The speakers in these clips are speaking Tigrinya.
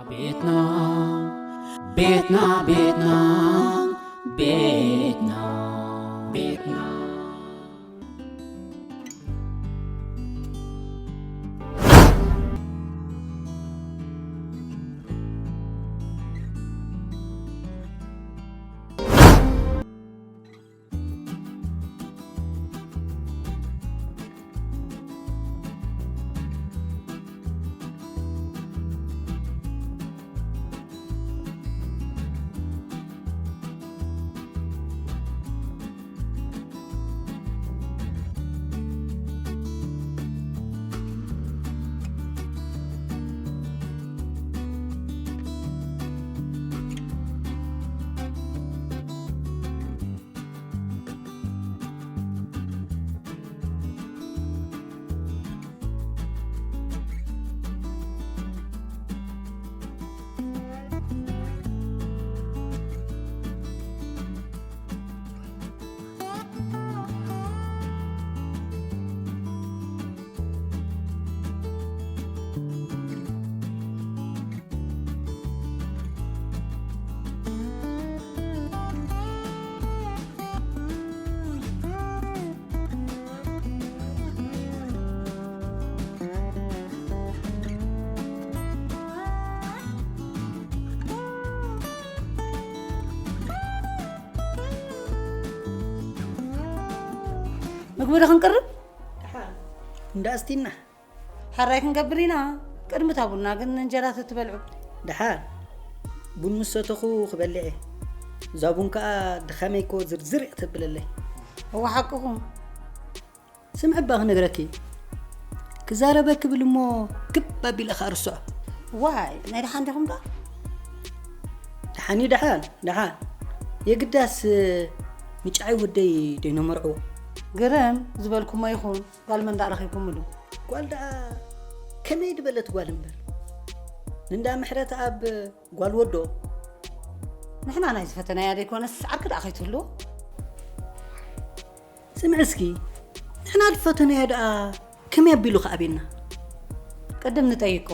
ቤትና ቤትና ቤትና ቤትና ቤትና ምግቢ ዶ ክንቅርብ? እንዳ ኣስቲና። ሕራይ ክንገብር ኢና። ቅድሚ እታ ቡና ግን እንጀራ ተትበልዑ። ደሓን። ቡን ምስ ሰተኹ ክበልዕ እየ። እዛ ቡን ከኣ ድኻመይ እኮ ዝርዝር እያ ተብለለይ። እወ ሓቅኹም። ስምዒ እባ ክነግረኪ። ክዛረበ ክብል እሞ ክብ ኣቢለ ከኣ ርስዖ። ዋይ፣ ናይ ደሓን ዲኹም ዶ? ደሓን እዩ፣ ደሓን፣ ደሓን። የግዳስ ምጫዓይ ወደይ ደይነመርዕዎ። ግርም ዝበልኩሞ ይኹን። ጓል መን ደኣ ረኺብኩምሉ? ጓል ደኣ ከመይ ድበለት ጓል እምበር። ንእንዳ ምሕረት ኣብ ጓል ወዶ። ንሕና ናይ ዝፈተናያ ደይኮነስ ዓርኪ ደኣ ከይትህልዎ? ስምዒ እስኪ፣ ንሕና ዝፈተናያ ደኣ ከመይ ኣቢሉ ክኣብየና? ቅድም ንጠይቆ።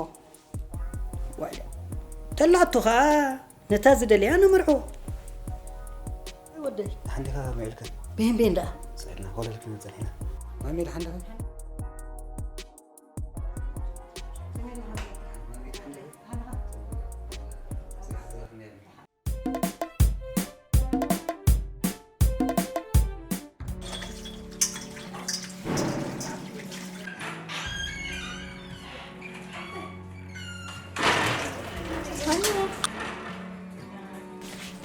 ዋይ፣ ተላቶ ኸኣ ነታ ዝደልያ ነመርዖ። ወደይ። ሓንቲ ኸኣ ከመይ ኢልክን? ቤን ቤን ደኣ። ጸልና፣ ኮለል ክንብል ጸኒሕና። ማሚ፣ ደሓን ዲኺ?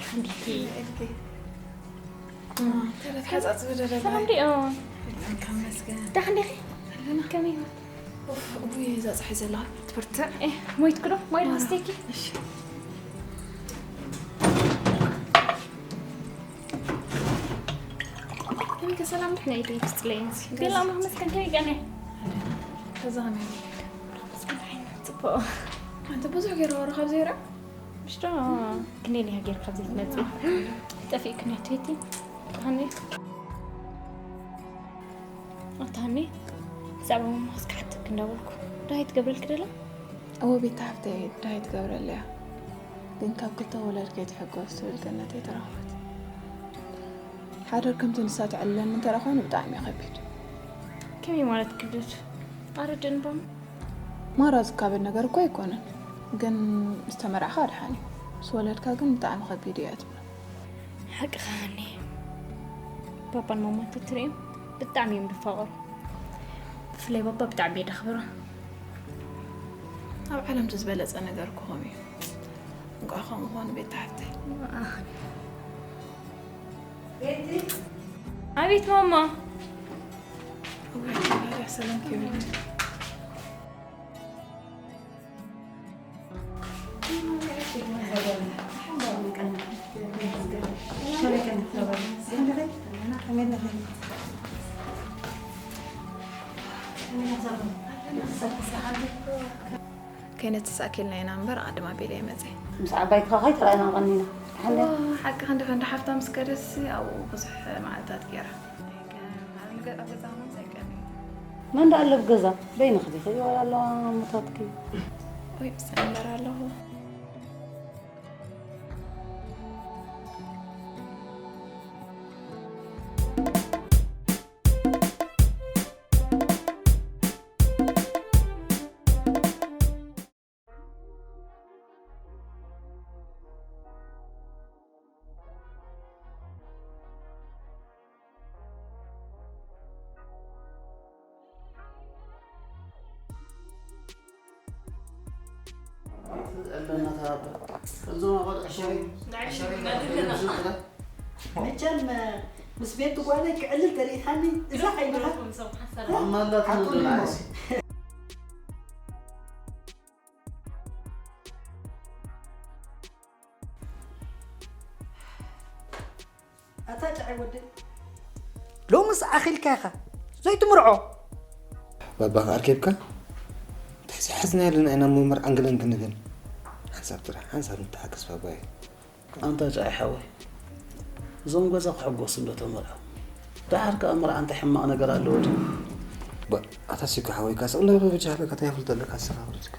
እንዲኪ። እንዴት ሓጻጽ ብደረጋ? ሰላም ዲኦ? ከም መስገን። ደሓን ዲኺ? ኣለና። ከመይ? ኡፍ፣ እቡይ፣ እዛ ጸሓይ ዘላ ትበርትዕ። ኤ፣ ሞይትኩ ዶ? ማይ ዶ ክስተኪ? እሺ። ከመይ ከ ሰላም ድሕና ኢሉ ይፍጽለይ እንሲ። ገላ ኣምላኽ መስገን ከመይ ገለ? ከዛ ከመይ? መስገን ዓይኒ ጽቡቕ። ኣንተ ብዙሕ ገይረ ወረ ካብ ዘይረ? ምሽቶ ክንደይ ኒሃ ገይሩ ካብ ዘይትመጽእ? ጠፊእክን እያ ትቤቲ። ሃኒ። ኣታ ሃኒ፣ ብዛዕባ መማስ ክሓተክ እንዳበልኩ። ዳሃይ ትገብረልክ ደላ? እወ ቤታ ሓፍተይ፣ ዳሃይ ትገብረለያ። ግን ካብ ክልተ ወለድ ከይትሕጎስ ትብል ገነት ኣይተረኽበት። ሓደር ከምቲ ንሳ ትዕልለኒ እንተ ደኣ ኾይኑ ብጣዕሚ እዩ ከቢድ። ከመይ ማለት ክብደት? ኣረድእኒ ባም። ማራ ዝካበድ ነገር እኮ ኣይኮነን። ግን ምስ ተመርዓኻ ኣድሓን እዩ። ምስ ወለድካ ግን ብጣዕሚ ከቢድ እዩ እያ ትብሎ። ሓቅኻ ሃኒ። ባባን ማማን ተትርእዮም ብጣዕሚ እዮም ዝፋቐሩ። ብፍላይ ባባ ብጣዕሚ እየ ደኽብሮ። ኣብ ዓለም እቲ ዝበለጸ ነገር ክኾም እዩ። እንቋዕ ከምኡ ኾኑ ቤት ተሓፍተይ። ኣቤት ማማ። እዋይ፣ ሰላም ኪብልኒ። ከይነተሳእከልና ኢና እምበር፣ ኣድማ ቤለ ይመጸ። ምስ ዓባይ ክኻኻይ ተራእና ቀኒና። ሓንደ? ዋ፣ ሓቂ ክንዲ ፈንዲ ሓፍታ ምስ ከደሲ፣ ኣብኡ ብዙሕ መዓልታት ገይራ። ኣብ ገ-፣ ኣብ ገዛ ምምጻእ ኣይቀንእን። መን ደኣ ኣሎ ኣብ ገዛ? በይንኺ ዲኺ? ወይ ኣለዋ እሞታትኪ? ወይ፣ ብሰንበር ኣለኹ። እዞም ኣባል ዕሸል፣ ዕሸል መቸም ምስ ቤት ጓለይ ክዕልል ተሪኢታኒ እዛ ዓይንኻ ማማ እንዳትነዶ ንዓይሲ። ኣታ ጨዓይ ወደይ፣ ሎምስ ኣኺልካ ኢኻ ዘይትምርዖ። ባባኻ ኣርኪብካ? እንታይ ሓዝና ኣለና ኢና እሞ መርዓን ገለን ክንብል? ሓንሳብ ጥራሕ፣ ሓንሳብ ንተሓገስ ባባይ። ኣንታ ጨዓይ ሓወይ፣ እዞም ገዛ ክሕጎሱ እንዶ ተመርዖ። ደሓር ከኣ መርዓ እንታይ ሕማቕ ነገር ኣለዎ ድዩ? ባ-፣ ኣታ ሲኮ ሓወይ፣ ካስቕ እንዶ በጃ ኣለካ፣ እንታይ ይፈልጥ ኣለካ፣ ንስኻ ወረድካ።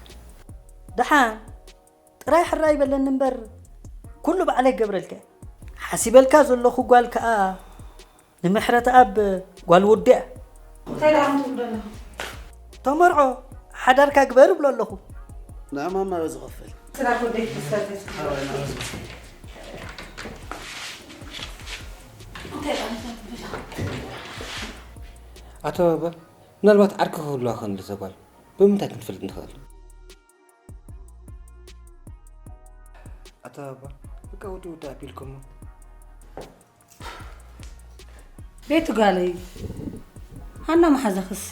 ደሓን ጥራይ ሕራይ በለኒ እምበር፣ ኩሉ ባዕለይ ክገብረልካ እየ። ሓሲበልካ ዘለኹ ጓል ከኣ ንምሕረተኣብ ጓል ወዲ እያ። እንታይ ደኣ ትብሉ ዘለኹም? ተመርዖ፣ ሓዳርካ ግበር እብሎ ኣለኹ። ንኣማማ ዝኸፍል። ስራሕ ወደይ ክሰተት። ኣቶ ባባ፣ ምናልባት ዓርኪ ክህልዋ ኸን ልዘ ጓል ብምንታይ ክንፈልጥ ንኽእል? ኣታ ባባ፣ በቃ ውዲ ውዲ ኣቢልኩሞ። ቤቱ ጋለይ፣ ሃና መሓዛኽሲ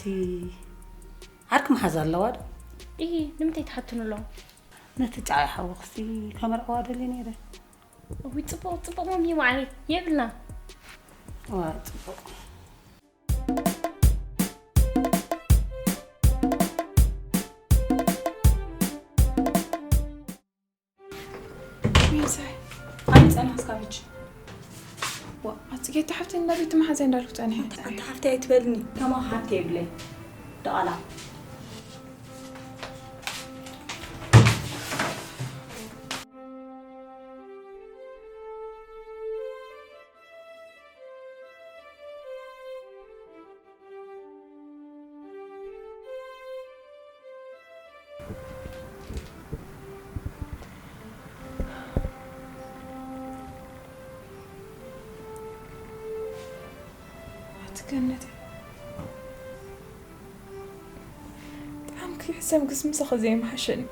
ዓርኪ መሓዛ ኣለዋ ዶ? ኢሂ፣ ንምንታይ ትሓትኑ ኣለኹም? ነቲ ጨዓይ ሓወኽሲ ከመርዕዋ ደልየ ነይረ። እውይ፣ ጽቡቕ፣ ጽቡቕ ማሚ መዓረይ፣ የብልና። እዋ፣ ጽቡቕ። ሚሳይ፣ ኣነ ጸናሕ እስካብ ሕጂ። ዋ፣ ኣጽጌ፣ እታ ሓፍተይ እንዳ ቤት መሓዛይ እንዳልኩ ጸኒሐ። ኣንታ ሓፍተይ ኣይትበልኒ፣ ከማኻ ሓፍተይ የብለይ። ደቓላ። ኣቲ ገነተይ፣ ብጣዕሚ ክሕሰም ክስምሰ ከዘይምሓሸኒ።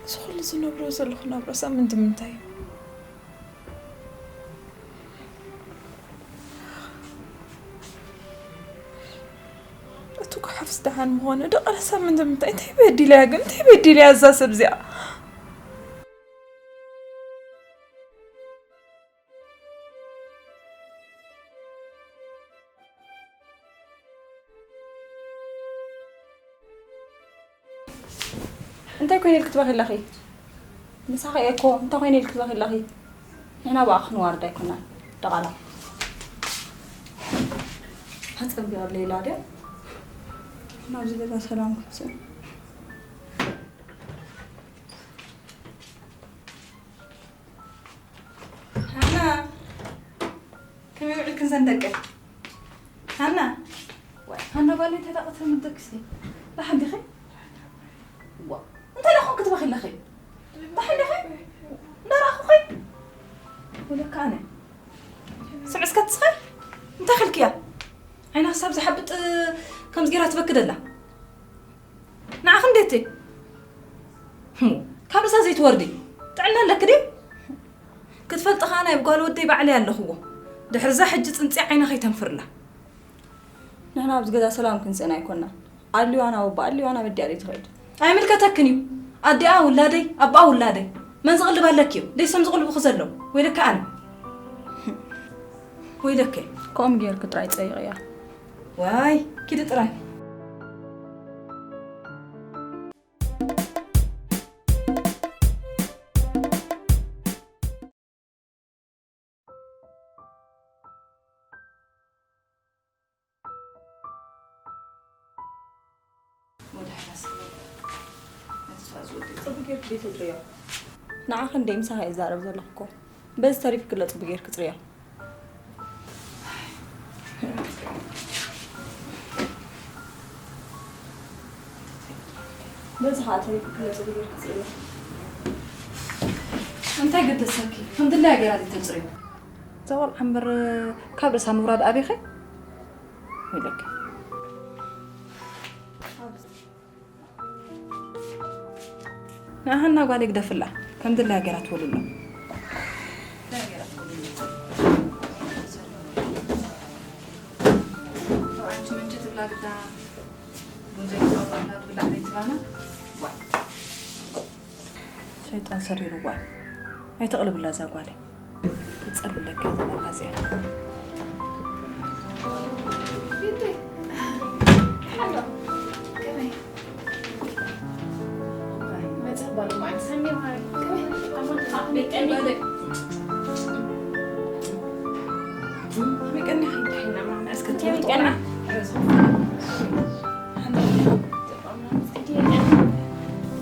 እዚ ኩሉ ዝነብሮ ዘለኹ ናብራ ሳብ ምንታይ እዩ? እቲ ጓሓፍስ ደሓን ምኾነ፣ ደቓላ ሳብ ምንታይ፣ እንታይ በዲለያ ግን? እንታይ በዲለያ እዛ ሰብ እዚኣ? እንታይ ኮይነ ኢልኪ ትበኺ ኣለኺ? ምሳኺ እየ እኮ፣ እንታይ ኮይነ ኢልኪ ትበኺ ኣለኺ? ንሕና ብኣ ክንዋርድ ኣይኮናን፣ ደቓላ። ኣጸቢቐለይ ኢላ ድያ ናብዚ ገዛ ሰላም ክምጽእ? ሃና፣ ከመይ ውዒልክን ዘን ደቀይ? ሃና። ዋይ፣ ሃና ጓለይ፣ እንታይ ደኣ ክትብል ደቅሲ? ደሓን ዲኺ? ዋ፣ እንታይ ደኣ ኮንክ ትበኺ ኣለኺ? ደሓን ዲኺ? እንዳረኣኹኺ? ወለካ ኣነ። ስምዒ እስከ ትስኸ? እንታይ ኸልክያ? ዓይና ክሳብ ዝሓብጥ ከምዚ ጌራ ትበኪ ደላ። ንዓኺ እንዴት? ህሙ፣ ካብ ርእሳ ዘይትወርዲ። ጥዕና ኣለኪ ድዩ? ክትፈልጢ ኸኣ ናይ ጓል ወደይ ባዕለይ ኣለኽዎ። ድሕሪ እዛ ሕጂ ጽንጽያ ዓይና ከይተንፍርላ። ንሕና ኣብዚ ገዛ ሰላም ክንጽእን ኣይኮናን። ኣድልዋ ናብ ኣቦኣ፣ ኣድልዋ ናብ ኣዲኣ ዘይትኸይድ። ኣይምልከተክን እዩ። ኣዲኣ ውላደይ፣ ኣቦኣ ውላደይ። መን ዝቕልብ ኣለኪ እዩ? ደይ ሰም ዝቕልቡኺ ዘለዉ? ወይለካ ኣነ። ወይለከ። ከምኡ ጌርኪ ጥራይ ጸይቕያ። ዋይ፣ ኪዲ ጥራይ። ወደ ሓዳስ ነቲ ስራ ዝወደይ ጽቡቅ ጌርኪ ዲኺ ትርእዮ? ንዓኺ እንደ ምሳኻ ይዛረብ ዘለኹ እኮ። በዚ ተሪፍክለ ጽቡቅ ጌርኪ ጽርዮ። በዚ ኸኣ ተሪፍክለ ጽቡቅ ጌርኪ ጽርዮ። እንታይ ገደሰኪ? ከም ድላያ ገይራ ድዩ ተጽርዮ? እዛ ቆልዓ እምበር ካብ ርእሳ ምውራድ ኣበይኸ? ይብለኪ። ንኣሃና ጓል ግደፍላ፣ ከም ድላያ ገይራ ትወልሎ። ሸይጣን ሰሪርዋ። ኣይተቕልብላ እዛ ጓለይ። ትጸልለካ ዘለኻ እዚኣ።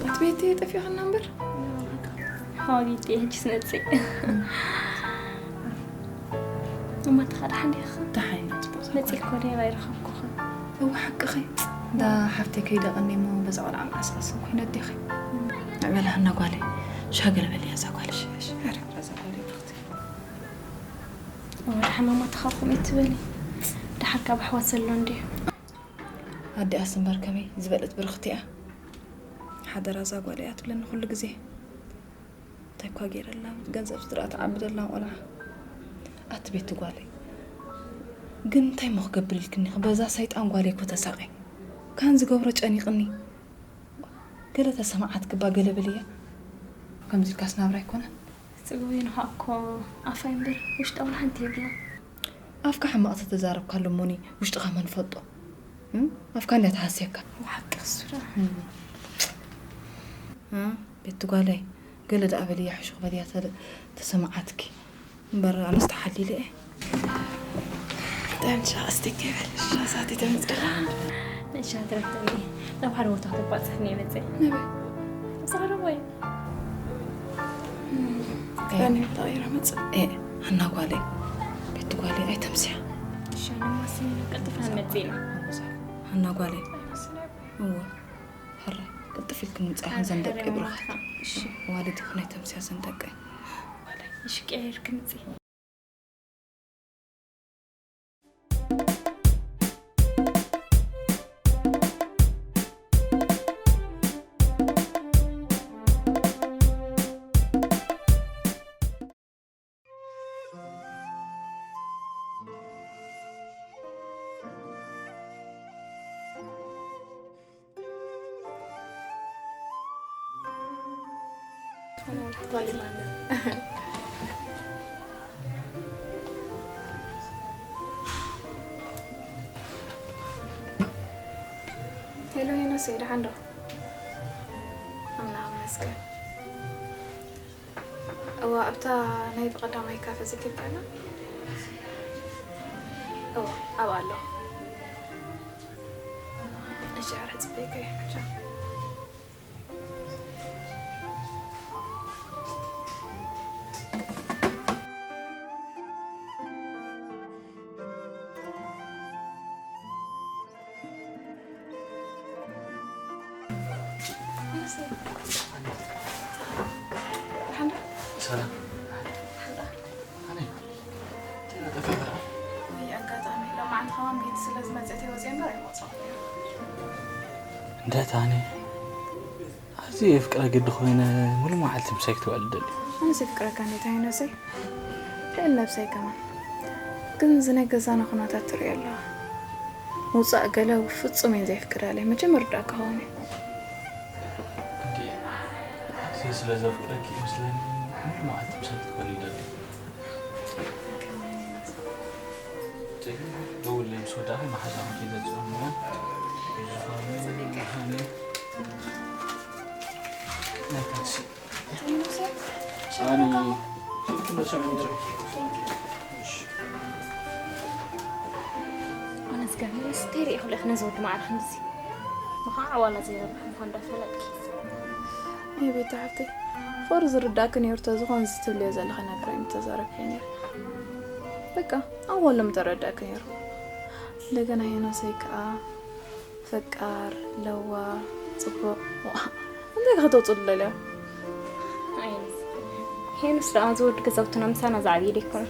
ኣቲ ቤቲ ጠፊእኽና እምበር። ሓቢቲ ሕጂ ስነጽእ። እማ ተኻ ደሓን ዲኻ? ደሓን ኢና፣ ጽቡቕ መጺእኮ ዲኻ? ኣይረኸብኩኻ። እወ፣ ሓቅኺ። እንዳ ሓፍተይ ከይደ ቀኒየ እሞ በዛ ቆልዓ መዓስ ክቕስን ኮይነ ኣዴኺ። ምዕበል ሃና ጓለይ፣ ሻገል በልያ እዛ ጓል፣ እሺ፣ እሺ። ኧረ፣ እዛ ጓለይ ብርኽቲ። እወ፣ ደሓን እማ ተኻ ከምኡ ትበሊ። ደሓር ካብ ኣሕዋት ዘሎ እንድዩ። ኣዲኣስ እምበር ከመይ ዝበለት ብርኽቲ እያ። ሓደራ እዛ ጓል እያ ትብለኒ ኩሉ ግዜ። እንታይ እኳ ገይረላ፣ ገንዘብ ስድራ ትዓብደላ ቆልዓ። ኣቲ ቤቲ ጓለይ፣ ግን እንታይ እሞ ክገብር ኢልክኒ? በዛ ሰይጣን ጓለይ እኮ ተሳቒ። ካን ዝገብሮ ጨኒቕኒ። ገለ ተሰማዓት ክባ ገለ በልያ። ከምዚ ኢልካስ ናብራ ኣይኮነን። ጽጉብ እዩ፣ ንኻ እኮ ኣፋይ እምበር ውሽጣ እውን ሓንቲ የብላ። ኣፍካ ሕማቕ ተተዛረብካሉ እሞኒ ውሽጥኻ መን ፈልጦ? እም? ኣፍካ እንድያ ትሃስየካ። ብሓቂ እሱ ዶ? እም። እ? ቤቲ ጓለይ፣ ገለ ደኣ በልያ፣ ሕሹኽ በልያ፣ ተለ-፣ ተሰማዓትኪ። እምበር ኣነስ ተሓሊለ እየ። ጥዕም ሻ ኣስተይ ከይበል፣ ሻ ሳቲ ተምጽላ። ንሻ ትረክተኒ። ናብ ሓደ ቦታ ከተባጽሕኒ እየ መጸ። ነበይ? ኣብዚ ቀረባ እየ። ክዳን እየ ተቐይረ መጽእ። ኤ፣ ሃና ጓለይ፣ ቤቲ ጓለይ ኣይተምስያ። እሺ፣ ኣነ ማስኒ ቀልጥፍና ንመጽእ ኢና። ሃና ጓለይ። ኣይመስልን። እወ፣ ሕራይ፣ ቅልጥፍ ኢልክን ምጻእክን ዘን ደቀይ ብሩኻት። እሺ። ዋልድ ኢኽን ኣይተምስያ ዘን ደቀይ። እሺ፣ ቀያይርኪ ምጺ። ሄሎ ሄኖሰይ፣ ደሓን ዶ? ኣምላኽ ይመስገን። እዋ፣ ኣብታ ናይ ብቐዳማይ ካፈ ዘኪርካና? እዋ፣ ኣብኣ ኣሎ። እሺ፣ ሕረ ጽበይከ። ቻው። ሰላም። ኣነ፣ እንታይ ጠፊእካ? ወይ ኣጋጣሚ፣ ሎማዓንቲ ከማን ቤት ስለ ዝመጸት እየ ወጺአ እምበር ኣይመጻኹ። እንደ ታኒ፣ ኣዝየ የፍቅራ ግዲ ኮይነ፣ ሙሉ መዓልቲ ምሳይ ክትውዕል ደሊ። ኣነስ የፍቅረካ እንዴት ኣይነሰይ? ልዕሊ ነብሰይ ከማን። ግን እዚ ናይ ገዛና ኩነታት ትሪኦ ኣለኻ። ምውጻእ ገለ ፍጹም እየ ዘየፍቅዳለይ። መቸም ርዳእካ ኸውን እዩ። እንዴ፣ እዚ ስለ ዘፍቅረኪ ይመስለኒ፣ ሙሉ መዓልቲ ምሳይ ክትኮኒ ይደሊ። ደውለይ ምስ ወዳእኺ መሓዛኹም ከይተጽዕኑ እሞ፣ ዝኾነ ሃኒ ናይ ታክሲ። ኣኒ፣ ስልኪ እንዳሰምዑ ጥራይ። ኣነስ ጋር ምስ እንታይ ሪኢኹ ለኽ ነዚ ወዲ ማዕረ ክንድዚ? ንኸዓ ዋላ ዘይረብሕ ምዃን እንዳፈለጥኪ። ኣይ ቤቲ ሓፍተይ፣ ፍቕሪ ዝርዳእኪ ነይሩ ተዝኾን፣ እዚ ትብልዮ ዘለኺ ነገር ኣይምተዛረብክዮ ነይሩ። በቃ፣ ኣወል ምተረዳእኪ ነይሩ። እንደገና ሄኖሰይ ከኣ ፈቃር፣ ለዋ፣ ጽቡቕ። ዋ፣ እንታይ ከተውጽሉ ደልያ? ኣይ፣ ሄኖስ ደኣ እዚ ወዲ ገዛውትና ምሳና ዝዓብየ ደይኮነ።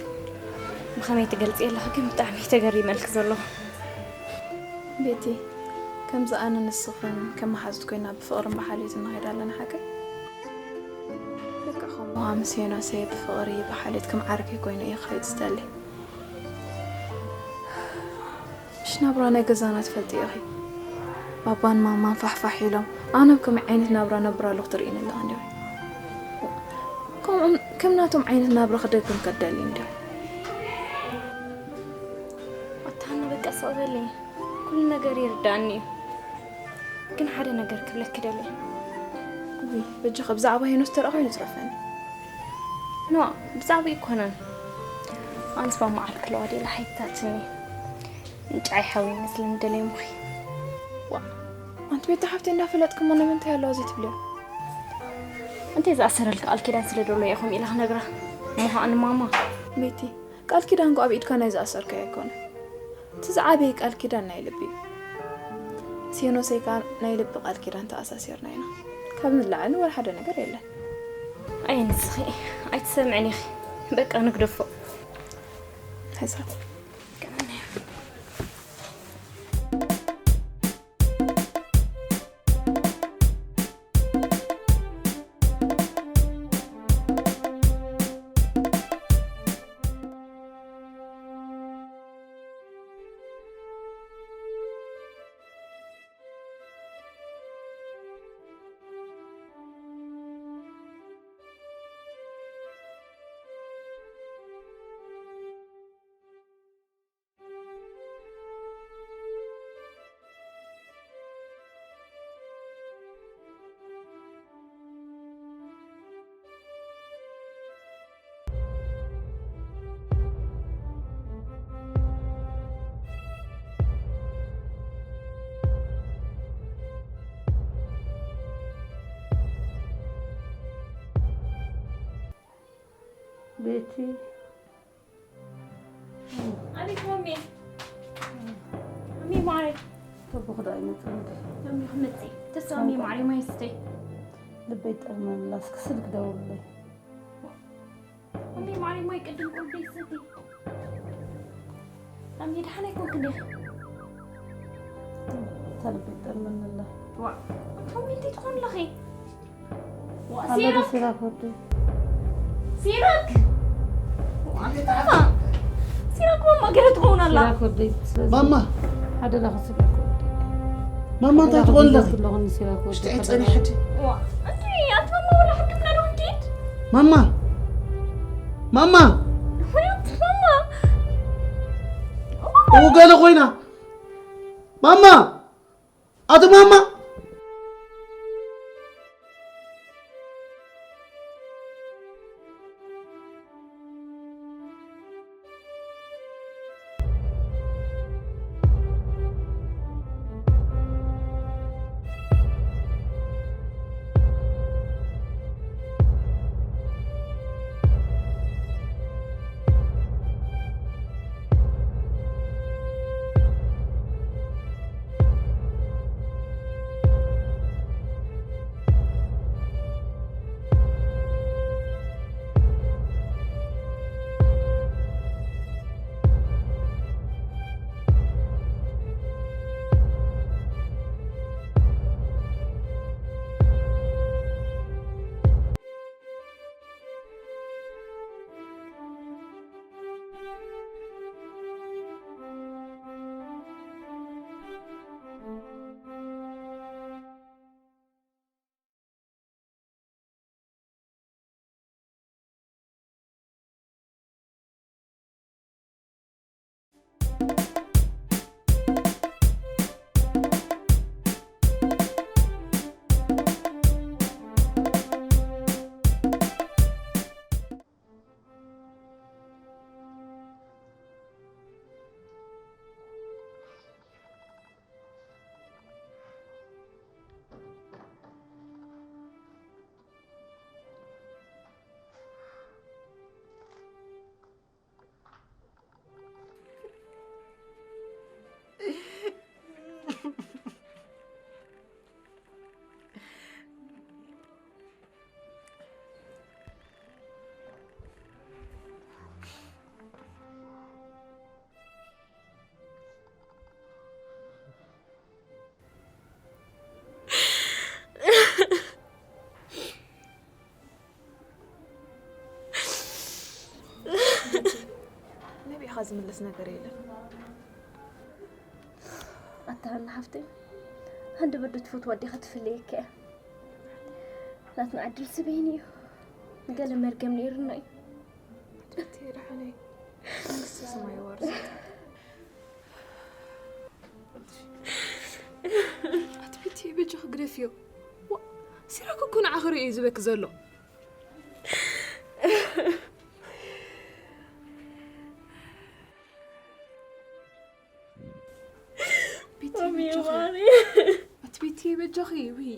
ብኸመይ ትገልጽ ኣለኺ ግን ብጣዕሚ ተገሪመልኪ ዘለኹ። ቤቲ፣ ከምዚ ኣነ ንስኽን ከም መሓዙት ኮይና ብፍቕርን ብሓልዮትን ንኸይድ ኣለና ሓቀይ? ምስ ሄኖሰይ ብፍቕሪ ብሓልዮት ከም ዓርኪ ኮይኑ እየ ክኸይድ ዝደሊ። ምሽ ናብራ ናይ ገዛና ትፈልጥዮ ኢኺ። ባባን ማማን ፋሕፋሕ ኢሎም ኣነ ከመይ ዓይነት ናብራ ነብር ኣለኹ ትርእይኒ ኣለኺ እንዲኺ። ከምኦም ከም ናቶም ዓይነት ናብራ ክደግም ከደሊ እንዲኺ። ኣታ ሃና በቃ ስቕ በሊ። ኩሉ ነገር ይርዳእኒ እዩ። ግን ሓደ ነገር ክብለኪ ደልየ። ውይ በጃኺ ብዛዕባ ሄኖስ ተረኣ ኮይኑ ጽረፈኒ። ኖ ብዛዕባ ኣይኮነን። ኣንስ ባማዓል ክለዋ ደላ ሓይታትኒ። እንጫይ ሓዊ መስለን ደልየ ሙኺ። ዋ ኣንቲ ቤት ሓፍቲ እንዳፈለጥክሞ ንምንታይ ኣለዋ ዘይትብልዮ? እንተ ዝኣሰረልካ ቃል ኪዳን ስለ ደሎ ኢኹም ኢላ ክነግራ። ምዃን ማማ። ቤቲ ቃል ኪዳን እኮ ኣብ ኢድካ ናይ ዝኣሰርካዮ ኣይኮነ። እቲ ዝዓበየ ቃል ኪዳን ናይ ልቢ እዩ። ምስ ሄኖሰይ ከኣ ናይ ልቢ ቃል ኪዳን ተኣሳሲርና ኢና። ካብ ንላዕሊ ወላ ሓደ ነገር የለን። ኣይ ንስኺ ኣይትሰምዕን ኢኺ። በቃ ንግደፎ። ሕሳት። ቤቲ። ኣቤት ማሜ። ማሜ ማረይ። ተቦኽ ደኣ ይመጽእ እንዴ? ሎሚ ክመጽእ። ተስፋ ማሜ ማረይ ማይ ስተይ። ልበይ ጠልመላ፣ እስኪ ስልክ ደውልለይ። ማሜ ማረይ ማይ ቅድም ቁርደይ ስተይ። ማሜ ደሓን ኣይኮንክን ዲኺ? እታ ልበይ ጠልመላ። ዋ፣ ማሜ እንታይ ትኾን ኣለኺ? ዋ፣ ኣላ ዶ ሲራክ። ሲራክ ወደይ? ሲራክ! ዋ፣ ማማ! ሲራክ ማማ ገለ ትኸውን ኣላ። ሲራክ ወደይ፣ ስለዚ ማማ! ሓደራኺ ሲራክ ወደይ። ማማ እንታይ ሓደራኺ ትኾን ኣለኺ? ዘለኹ ንሲራክ ወደይ ውሽጢ ሓደራ። ጸኒሐ ድዩ? ዋ፣ እንዲ ኣንቲ ማማ ወላ ሕክምና ዶ ክንከይድ? ማማ! ማማ! ወይ ኣንቲ ማማ! እው ገለ ኮይና። ማማ! ኣቲ ማማ! ዝምለስ ነገር የለን። ኣታ ሃና ሓፍተይ፣ ሃንደበት ዶ ትፈትዋ ኣዴኻ ትፍለየካ እያ። ናትና ዕድል ስበይን እዩ። ገለ መርገም ነይሩና እዩ። ኣቲ ደሓነይ፣ መንግስቲ ሰማይ ይዋርስ። ኣቲ ቤቲ፣ በጃኺ ግደፍዮ። ዋ፣ ሲራክ እኮ ንዓኺ ርእዩ እዩ ዝበኪ ዘሎ። ቤቲ፣ ማሚ፣ በጃኺ። ማሚ። ኣቲ ቤቲ፣ በጃኺ፣ ውይ።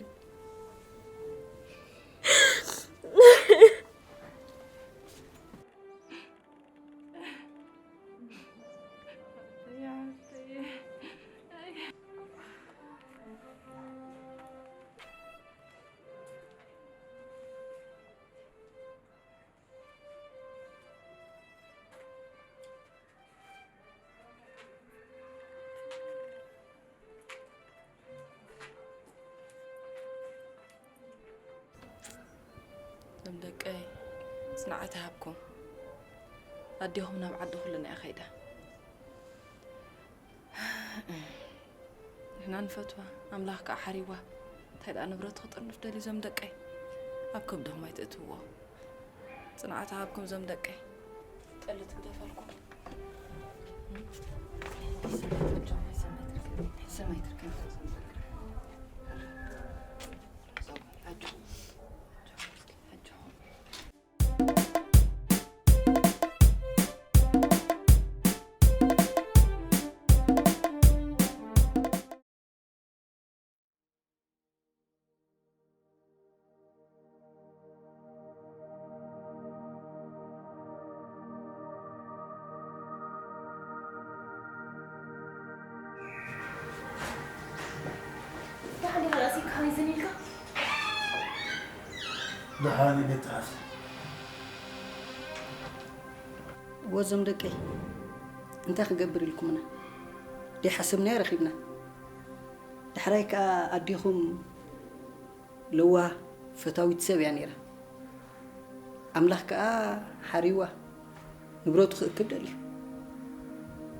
እዞም ደቀይ፣ ጽንዓት ይሃብኩም። ኣዴኹም ናብ ዓዲ ኩልና እያ ከይዳ። ንሕና ንፈትዋ፣ ኣምላኽ ከኣ ሓሪዋ። እንታይ ደኣ ንብረት ክጥርንፍ ደልዩ እዞም ደቀይ? ኣብ ከብድኹም ኣይትእትውዎ። ጽንዓት ይሃብኩም እዞም ደቀይ። ጠሊ ትግደፈልኩም። ሰማይ ትርከብ። ደሓን ዲኻ? ራእሲ ከመይ ዘን ኢልካ? ደሓን ቤት ጸሓፊ። ወዞም ደቀይ፣ እንታይ ክገብር ኢልኩምና? ደይሓሰብናዮ ረኺብና። ዳሕራይ ከኣ ኣዴኹም ለዋህ ፈታዊት ሰብ እያ ነይራ። ኣምላኽ ከኣ ሓሪዋ ንብረቱ ክእክብ ደልዩ።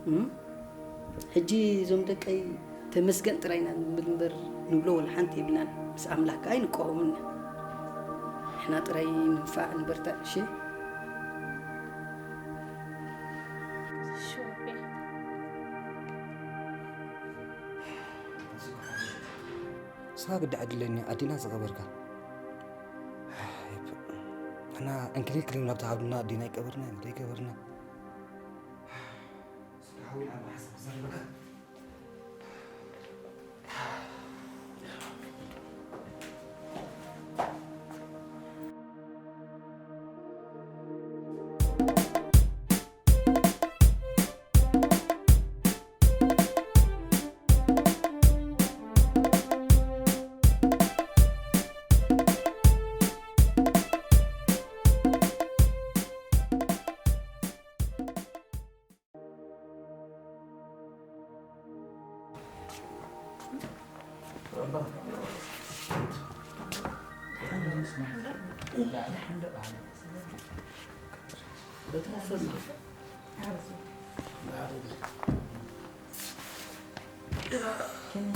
እም? ሕጂ እዞም ደቀይ ተመስገን ጥራይ ኢና ንብል እምበር ንብሎ ወላ ሓንቲ የብልናን። ምስ ኣምላኽ ከኣ ኣይንቃወምን ኢና። ንሕና ጥራይ ንንፋዕ ንበርታዕ፣ እሺ? እሺ፣ ወደይ። ንስኻ ግዳ ዕድለኛ ኣዴና ዝቐበርካ። ሕና እንክሊል ክሊል ናብታ ሃብልና ኣዴና ይቀበርና፣ እንታይ ይቀበርና? እስኪ ሓውና ኣብ ሓሳብ ዘረበካ።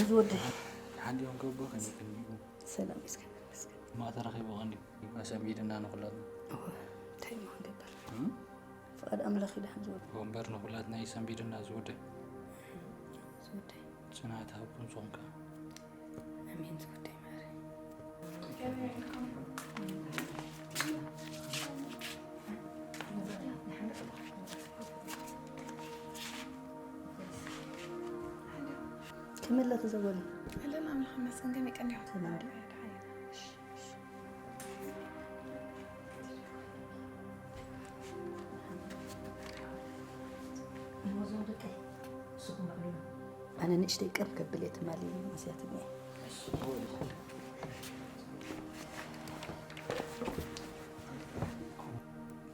ዝወደይ። ሓንዲኦም ከቦ ከመይ ከሚኡ? ሰላም ይስከን ይመስገን። ማ ተረኺቡ ቀንዲ? ኣሰንቢድና ንኹላትና። እወ፣ እንታይ እሞ ክንገብር? እም? ፍቓድ ኣምላኽ እዩ ደሓን ዝወደይ። ወንበር ንኹላትና እዩ ሰንቢድና ዝወደይ። ዝወደይ። ጽንዓት ሃብኩም ንስኹም ከኣ። ኣሜን ዝወደይ ማረ። ከመይ ኣለኺ ዘወደይ? ኣለን ኣምላኽ ይመስገን፣ ከመይ ቀኒኹም? ሰላም ድዩ? ኣነ ንእሽተይ ቀም ከብል እየ ትማሊ መሲያትኒ እየ።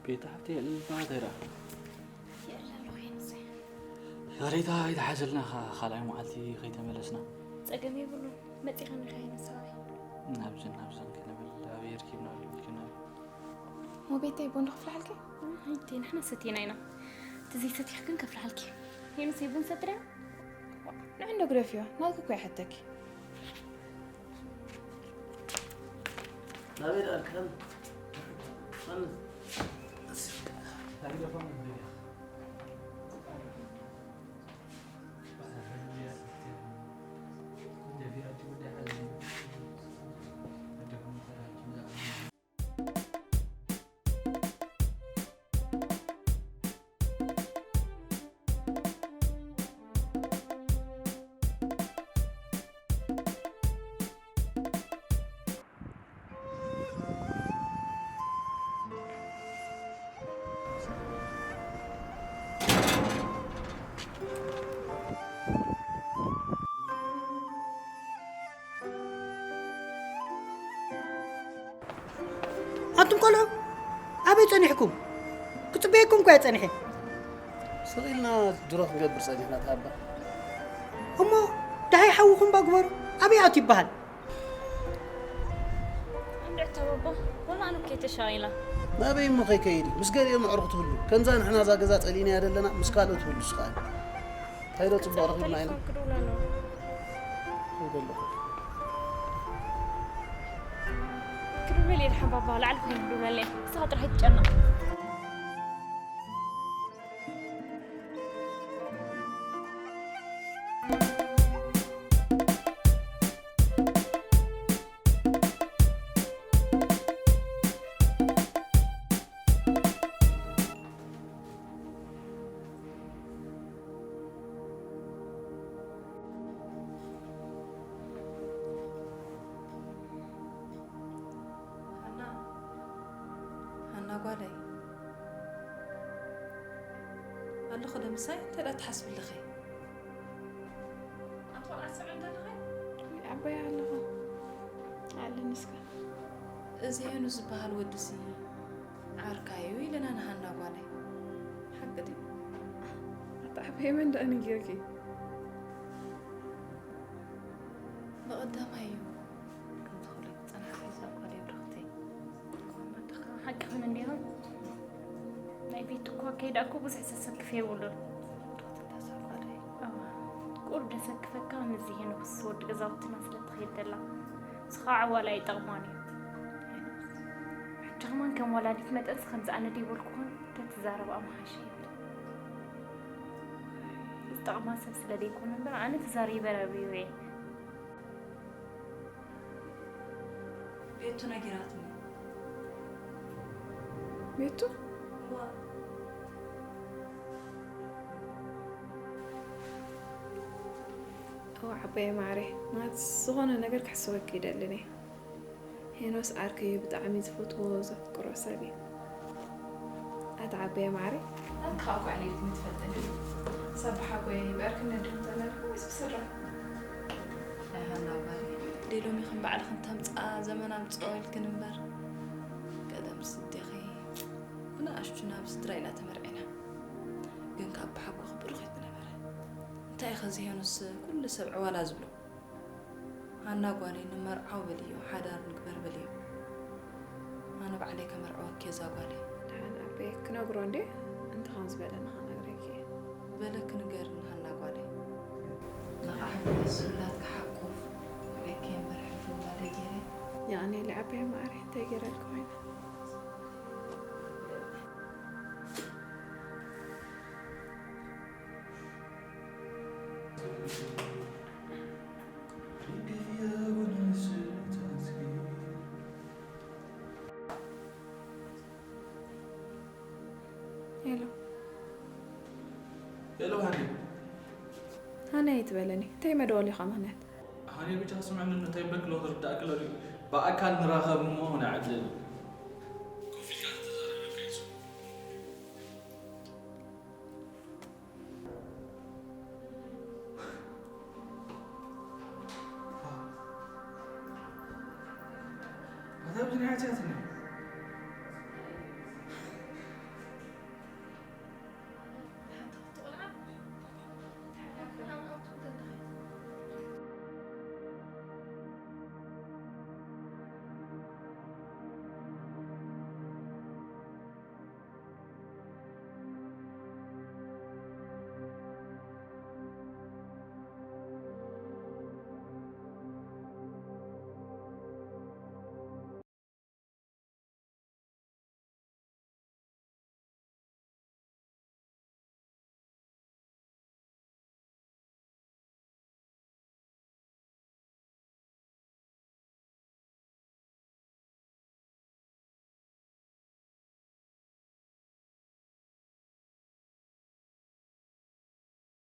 ቤት ሓፍተይ የዕልልና እንታይ ደኣ? የዕልል ኣለኹ የንሰ። ይቕሬታ ኣይተሓዘልና፣ ኻ-፣ ካልኣይ መዓልቲ ከይተመለስና። ጸገም የብሉን። መጺኻ ንኸይንሰዋይ። ናብዝን ናብዝን ክንብል ኣበይ ርኪብና ኢልክና። ሞቤተይ፣ ቦንዶ ክፍልሓልኪ? ኣይቴ፣ ንሕና ሰቲና ኢና። እቲ ዘይሰቲኽ ግን ከፍልሓልኪ። ሄምስ ቡን ሰትርያ? ንዕንዶ ግደፍዮ፣ ናትኪ እኮ ይሓተኪ። ናበይ ደኣልክኸን? ኣነ ኣንቱም ቆልዑ ኣበይ ጸኒሕኩም? ክጽበየኩም እኮ እየ ጸኒሐ። ስቕ ኢልና ድሮ ክንገብር ጸኒሕና ተሃባ። እሞ ደሃይ ሓውኹም ባ ግበሩ። ኣበይ ኣቱ ይበሃል? እንድዕታ ባባ፣ ወላ ኣነ እኮ ተሻቒላ። ናበይ እሞ ከይከይድ እዩ? ምስ ገሊኦም ኣዕሩኽ ትህሉ። ከምዛ ንሕና እዛ ገዛ ጸሊእናያ ዘለና ምስ ካልኦት ትህሉ ስኻ። እንታይ ዶ ጽቡቕ ረኺብና ኢና? ክድውላ ነው። ከይደ ኣለኹ። ክድውል እየ ድሓን ባባ፣ ላዕሊ ኮይነ ክድውለለይ። ንስኻ ጥራሕ ኣይትጨነቕ። ሃና፣ ሃና ጓለይ፣ ኣለኹ ዶ ምሳይ? እንታይ ደኣ ትሓስቢ ኣለኺ? ኣንቲ ቆልዓ ትሰምዒ እንተለኺ? ይዓበያ ኣለኹ። ኣለ ንስካ። እዚ ሄኑ ዝበሃል ወድሲ ዓርካዩ ኢለና ንሃና ጓለይ። ሓቂ ድዩ? ኣታ ዓበየ መን ደኣ ነጊርኪ? ብቐዳማይ እዩ ከምዚ ክብለኪ ዝጸንሓ ሒዛ ጓለይ ብርኽተይ። ሓቅኽን እንዲኹም። ናይ ቤት እኳ ከይዳ እኮ ብዙሕ ዘሰክፍ የብሉን። ቁሩብ ደሰክፈካ፣ ምስዚ ሄኖክስ ወዲ ገዛውትና ስለ ትኸይድ ዘላ፣ ንስኻ ዓዋላ ኣይጠቕማን እዩ። ሕጂ ከማን ከም ወላዲት መጠንስ ከምዚ ኣነ ደይበልኩኽን ተትዛረብ ኣምሓሸ ይብል። ዝጠቕማ ሰብ ስለ ደይኮነ እምበር ኣነ ተዛሪበ ረብዩ እየ። ቤቱ ነጊራትኒ። ቤቱ እዋ እዋ ዓባየ ማዕረ፣ ማለት ዝኾነ ነገር ክሕስወኪ ይደልን እየ። ሄኖስ ዓርከይ እዩ፣ ብጣዕሚ ዝፈትዎ ዘፍቅሮ ሰብ እዩ። ኣቲ ዓባየ ማዕረ። ኣንታ ካብ ጓዕለይትኒ ትፈልጥኒ። ሰብ ብሓጎይ ብዕርክነት ዲኹም ተመሪኹም ወይስ ብስድራ? ኣይ ሃና ጓለይ፣ ደይ ሎሚ ከም ባዕልኽን ተምጽኣ ዘመን ኣምጽኦ ኢልክን እምበር፣ ቀደምስ ኣዴኺ ብንኣሽቱ ናብ ስድራ ኢና ተመርዒና። ግን ካብ ብሓጎኺ ብሩኽ እዩ ዝነበረ። እንታይ ኢኸ እዚ ሄኖስ ኩሉ ሰብ ዕዋላ ዝብሎ? ሃና ጓለይ፣ ንመርዓው በልዮ፣ ሓዳር ንግበር በልዮ። ኣነ ባዕለይ ከመርዕወኪ እየ እዛ ጓለይ። ደሓን ኣበይ ክነግሮ እንዴ? እንተ ከምዚ በለኒ ክነግረኪ እየ። በለኪ ንገርኒ ሃና ጓለይ። ንቓሕ ብስላት ክሓቁፍ፣ ንዕኪ እምበር ሕልፊ ውላደይ ገይረ። የቐንየለይ ዓባየ ማዕረይ፣ እንታይ ገይረልኪ ኮይነ? ሄሎ። ሄሎ ሃኒ። ሃኒ ኣይትበለኒ። እንታይ መደወሊኻ ምኽንያት? ሃኒ ብቻ ክስምዕኒ እንታይ በክሎ ክርዳእክ ለሪ ብኣካል ንራኸብ እሞ ንዕድል። ኮፍ ኢልካ ተዛረበካ ይሱ። ኣታ ኣብዚ ናይ ኣትያትኒ።